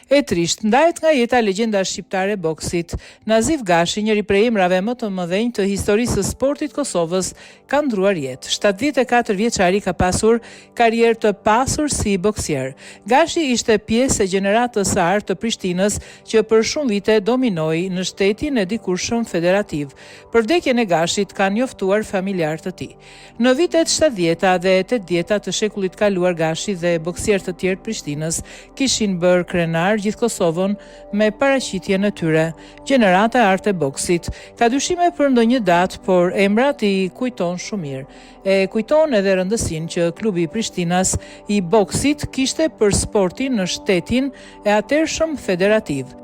E trishtë, ndahet nga jeta legjenda shqiptare e boksit. Nazif Gashi, njëri prej emrave më të mëdhenj të historisë së sportit të Kosovës, ka ndërruar jetë. 74 vjeçari ka pasur karrierë të pasur si boksier. Gashi ishte pjesë e gjeneratës së artë të Prishtinës që për shumë vite dominoi në shtetin e dikurshëm federativ. Për vdekjen e Gashit kanë njoftuar familjarë të tij. Në vitet 70-ta dhe 80-ta të shekullit kaluar, Gashi dhe boksierë të tjerë të Prishtinës kishin bërë krenar gjithë Kosovën me paraqitjen e tyre. Gjenerata e artë e boksit. Ka dyshime për ndonjë datë, por emrat i kujton shumë mirë. E kujton edhe rëndësinë që klubi i Prishtinas i boksit kishte për sportin në shtetin e atëhershëm federativ.